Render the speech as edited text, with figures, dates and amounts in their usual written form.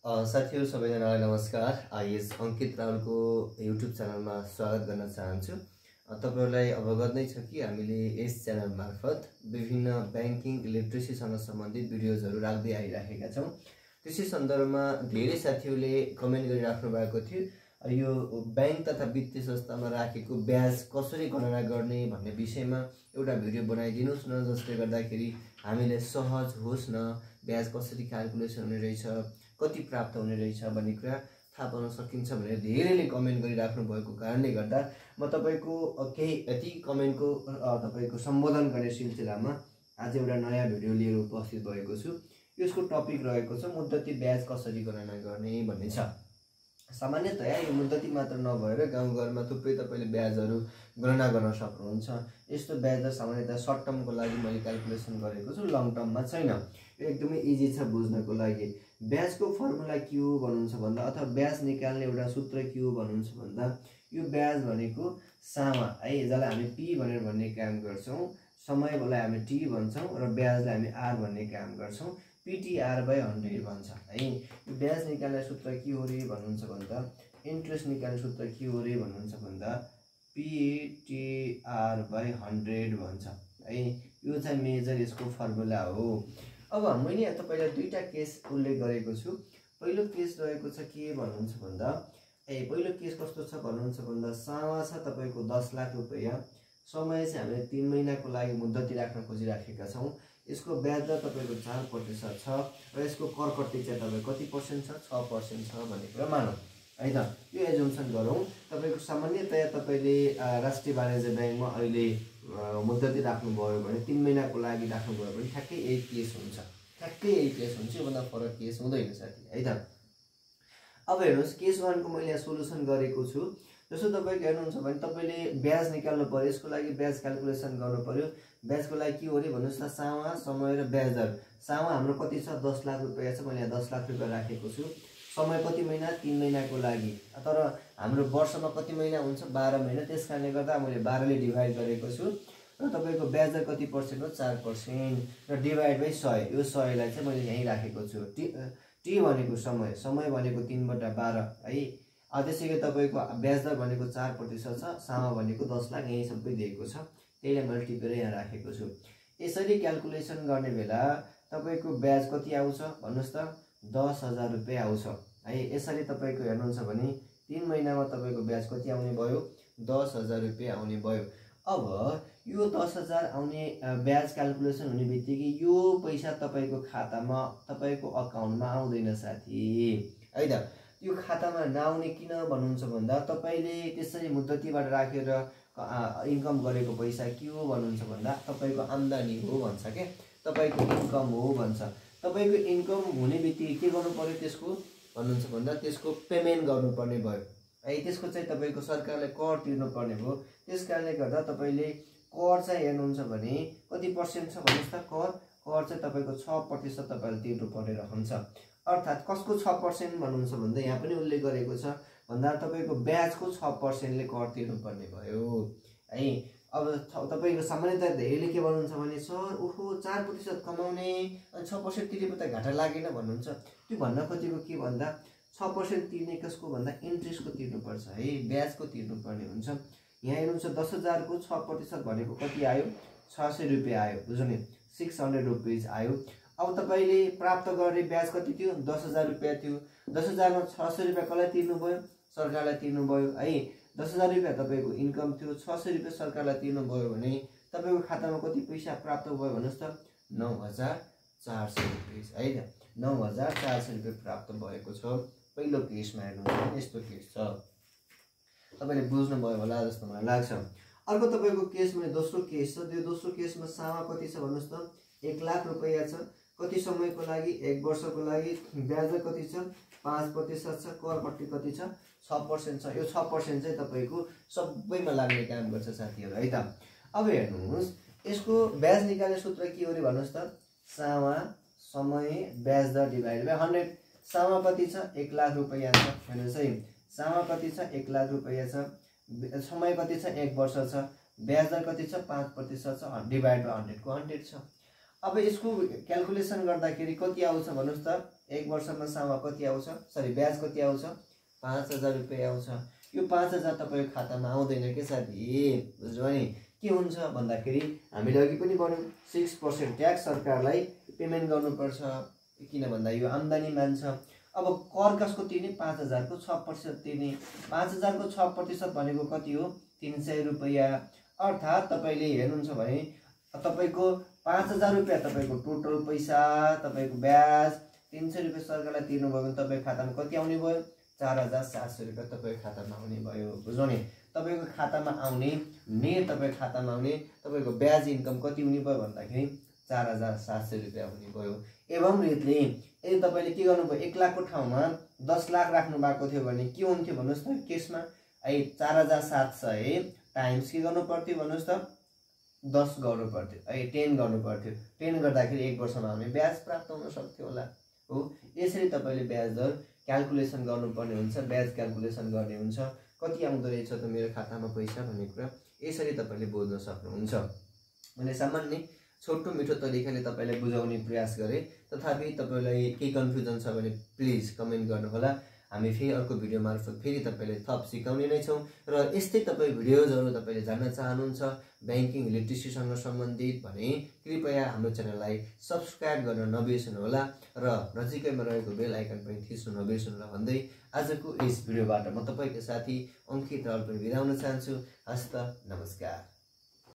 साथीहरु सबैजनालाई नमस्कार। यस अंकित रावलको युट्युब च्यानलमा स्वागत गर्न चाहन्छु। तपाईहरुलाई अवगत नै छ कि हामीले यस च्यानल मार्फत विभिन्न बैंकिङ लिटरेसीसँग सम्बन्धित भिडियोजहरु राख्दै आइराखेका छौं। त्यसै सन्दर्भमा धेरै साथीहरुले कमेन्ट गरिराख्नु भएको थियो, यो बैंक तथा वित्तीय संस्थामा राखेको ब्याज कसरी गणना गर्ने भन्ने विषयमा एउटा भिडियो बनाइदिनुस् न, जसले गर्दाखेरि हामीले सहज होस् न, ब्याज कसरी क्याल्कुलेसन हुने रहेछ, कति प्राप्त हुने रहेछ भन्ने कुरा थाहा पाउन सकिन्छ भनेर धेरैले कमेन्ट गरिराख्नु भएको कारणले गर्दा म तपाईको केही यति कमेन्टको तपाईको सम्बोधन गर्ने सिलसिलामा आज एउटा नयाँ भिडियो लिएर उपस्थित भएको छु। यसको टपिक रहेको छ मुद्दती ब्याज कसरी गणना गर्ने भन्ने छ। सामान्यतया यो मुद्दती मात्र नभएर गाउँघरमा थुप्रै तपाईले ब्याजहरु गणना गर्न सक्नुहुन्छ। यस्तो ब्याज सामान्यतया सर्ट टर्मको लागि मैले क्याल्कुलेसन गरेको छु, लङ टर्ममा छैन। यो एकदमै इजी छ बुझ्नको लागि। ब्याजको फर्मुला के हो भन्नुहुन्छ भन्दा अथवा ब्याज निकाल्ने एउटा सूत्र के हो भन्नुहुन्छ भन्दा यो ब्याज भनेको सामा है, जसलाई हामी पी भनेर भन्ने काम गर्छौं, समयलाई हामी टी भन्छौं र ब्याजलाई हामी आर भन्ने काम गर्छौं। PTR/100 भन्छ है। यो ब्याज निकाल्ने सूत्र के हो रे भन्नुहुन्छ भन्दा इन्ट्रेस्ट निकाल्ने सूत्र के हो रे भन्नुहुन्छ भन्दा PTR/100 भन्छ है। यो चाहिँ मेजर यसको फर्मुला हो। अब मैले तपाईलाई दुईटा केस उल्लेख गरेको छु। पहिलो केस रहेको छ के भन्नुहुन्छ भन्दा पहिलो केस कस्तो छ भन्नुहुन्छ भन्दा सामा छ तपाईको 10 लाख रुपैयाँ, समय चाहिँ हामीले 3 महिनाको लागि मुद्दती राख्न खोजिराखेका छौं। यसको ब्याज दर तपाईको 4% छ र यसको कर कट्टी चाहिँ तपाईको कति पर्सेन्ट छ, 6% छ भन्ने कुरा मानौं है त। यो एजम्पसन गरौँ। तपाईको सामान्यतया तपाईले राष्ट्रिय वाणिज्य बैंकमा अहिले मुद्दती राख्नु भयो भने 3 महिनाको लागि राख्नु भयो भने ठ्याक्कै यही केस हुन्छ, ठ्याक्कै यही केस हुन्छ। यो भन्दा फरक केस हुँदैन साथी है त। अब हेर्नुस्, केस 1 को मैले यहाँ सोलुसन गरेको छु। जस्तो तपाईको हेर्नुहुन्छ भने तपाईले ब्याज निकाल्नु पर्यो, यसको लागि ब्याज क्याल्कुलेसन गर्नु पर्यो। ब्याजको लागि के हो रे भन्नुस् त, सामा, समय र ब्याज दर। सामा हाम्रो कति छ, 10 लाख रुपैयाँ छ, मैले यहाँ 10 लाख रुपैयाँ राखेको छु। समय कति महिना, 3 महिनाको लागि, तर हाम्रो वर्षमा कति महिना हुन्छ, 12 महिना। त्यसकारणले गर्दा मैले 12 ले डिभाइड गरेको छु र तपाईको ब्याज दर कति पर्सेन्ट हो, 4% र डिभाइड बाइ 100। यो 100 लाई चाहिँ मैले यही राखेको छु। टी भनेको समय, समय भनेको 3/12 है। त्यसैगरी तपाईको ब्याज दर भनेको 4% छ, सामा भनेको 10 लाख, यही सबै दिएको छ, त्यसले मैले टिपेर यहाँ राखेको छु। यसरी क्याल्कुलेसन गर्ने बेला तपाईको ब्याज कति आउँछ भन्नुस् त, 10,000 रुपैयाँ आउँछ है। यसरी तपाईको हेर्नुहुन्छ भने 3 महिनामा तपाईको ब्याज कति आउने भयो, 10,000 रुपैयाँ आउने भयो। अब यो 10,000 आउने ब्याज क्याल्कुलेसन हुने बित्तिकै यो पैसा तपाईको खातामा, तपाईको अकाउन्टमा आउँदैन साथी है त। यो खातामा नआउने किन भन्नुहुन्छ भन्दा तपाईले त्यसरी मुद्दतीबाट राखेर इन्कम गरेको पैसा के हो भन्नुहुन्छ भन्दा तपाईको आम्दानी हो भन्छ के, तपाईको इन्कम हो भन्छ। तपाईको इन्कम हुने बित्तिकै के गर्नु पर्यो त्यसको भन्नुहुन्छ भन्दा त्यसको पेमेन्ट गर्नुपर्ने भयो है। त्यसको चाहिँ तपाईको सरकारले कर तिर्नु पर्ने भयो। त्यसकारणले गर्दा तपाईले कर चाहिँ हेर्नुहुन्छ भने कति पर्सेन्ट छ भन्नुस् त, कर चाहिँ तपाईको 6% तपाईले तिर्नु पर्ने रहन्छ। अर्थात कसको 6% भन्नुहुन्छ भन्दा यहाँ पनि उल्लेख गरेको छ भन्दा तपाईको ब्याजको 6% ले कर तिर्नु पर्ने भयो है। अब तपाईको सामान्यतया धेरैले के भन्नुहुन्छ भने सर ओहो 4% कमाउने अनि 6% तिरेको त घाटा लागेन भन्नुहुन्छ। त्यो भन्न खोजेको के भन्दा 6% तिर्ने कसको भन्दा इन्ट्रेस्टको तिर्नुपर्छ है, ब्याजको तिर्नुपर्ने हुन्छ। यहाँ हेर्नुहुन्छ 10,000 को 6% भनेको कति आयो, 600 रुपैयाँ आयो, बुझ्नु नि, 600 रुपीज आयो। अब तपाईले प्राप्त गर्ने ब्याज कति थियो, 10,000 रुपैयाँ थियो। 10,000 मा 600 रुपैयाँ कसलाई तिर्नु भयो, सरकारलाई तिर्नु भयो है। 10,000 रुपैयाँ तपाईको इन्कम थियो, 600 रुपैयाँ सरकारलाई तिर्नु भयो भने तपाईको खातामा कति पैसा प्राप्त भयो भन्नुस् त, 9,400 रुपैयाँ है त। 9,400 रुपैयाँ प्राप्त भएको छ। पहिलो केसमा हेर्नुहुन्छ यस्तो केस छ, तपाईले बुझ्नु भयो होला जस्तो मलाई लाग्छ। अर्को तपाईको केसमा दोस्रो केस छ। त्यो दोस्रो केसमा सामा कति छ भन्नुस् त, 1 लाख रुपैयाँ छ। कति समयको लागि, 1 वर्षको लागि। ब्याज दर कति छ, 5% छ। कर कट्टी कति छ, 6% छ। यो 6% चाहिँ तपाईको सबैमा लाग्ने काम गर्छ साथीहरु है त। अब हेर्नुस्, यसको ब्याज निकाल्ने सूत्र के हो रे भन्नुस् त, सामा, समय, ब्याज दर डिभाइड बाइ 100। सामा कति छ, 1 लाख रुपैयाँ छ। हेर्नुस् है, सामा कति छ, 1 लाख रुपैयाँ छ। समय कति छ, 1 वर्ष छ। ब्याज दर कति छ, 5% छ, डिभाइड बाइ 100 को 100 छ। अब यसको क्याल्कुलेसन गर्दाखेरि कति आउँछ भन्नुस् त? 1 वर्षमा सामा कति आउँछ, सरी ब्याज कति आउँछ? 5000 रुपैयाँ आउँछ। यो 5000 तपाईको खातामा आउँदैन के साथी, बुझ्यो नि? के हुन्छ भन्दाखेरि हामीले अघि पनि भन्यौं 6% ट्याक्स सरकारलाई पेमेन्ट गर्नुपर्छ, किन भन्दा यो आम्दानी मान्छ। अब कर कसको तिर्ने? 5000 को 6% तिर्ने। 5000 को 6% भनेको कति हो? 300 रुपैयाँ। अर्थात् तपाईले हेर्नुहुन्छ भने तपाईको 5000 रुपैयाँ तपाईको टोटल पैसा, तपाईको ब्याज 300 रुपैयाँ सरकारलाई तिर्नु भयो भने तपाईको खातामा कति आउने भयो? 4700 रुपैयाँ तपाईको खातामा आउने भयो, बुझ्यौ नि? तपाईको खातामा आउने नेट तपाईको खातामा आउने तपाईको ब्याज इन्कम कति हुने भयो भन्दाखेरि 4700 रुपैयाँ हुने भयो। एवं रीतले यदि तपाईले के गर्नुभयो 1 लाख को ठाउँमा 10 लाख राख्नु भएको थियो भने के हुन्थ्यो भन्नुस् त? केसमा 4700 टाइम्स के गर्नु पर्थ्यो भन्नुस् त? 10 गर्नु पर्थ्यो, 10 गर्नु पर्थ्यो। 10 गर्दाखेरि 1 वर्षमा आउने ब्याज प्राप्त हुन सक्थ्यो होला हो। यसरी तपाईले ब्याज दर क्याल्कुलेसन गर्नुपर्ने हुन्छ, ब्याज क्याल्कुलेसन गर्ने हुन्छ। कति आउँदो रहेछ त मेरो खातामा पैसा भन्ने कुरा यसरी तपाईले बुझ्न सक्नुहुन्छ। मैले सामान्य छोटो मिठो तरिकाले तपाईलाई बुझाउने प्रयास गरे। तथापि तपाईलाई के कन्फ्युजन छ भने प्लिज कमेन्ट गर्नुहोला। हामी फेरि अर्को भिडियो मार्फत फेरि तपाईलाई थप सिकाउने नै छौं। र यस्तै तपाई भिडियोजहरु तपाईले जान्न चाहनुहुन्छ बैंकिङ लिटरेसीसँग सम्बन्धित भने कृपया हाम्रो च्यानललाई सब्स्क्राइब गर्न नबिर्सनु होला र नजिकैमा रहेको बेल आइकन पनि थिच्नु नबिर्सनु होला भन्दै आजको यस भिडियोबाट म तपाईको साथी अंकित राउल पनि बिदा हुन चाहन्छु। हस्त नमस्कार।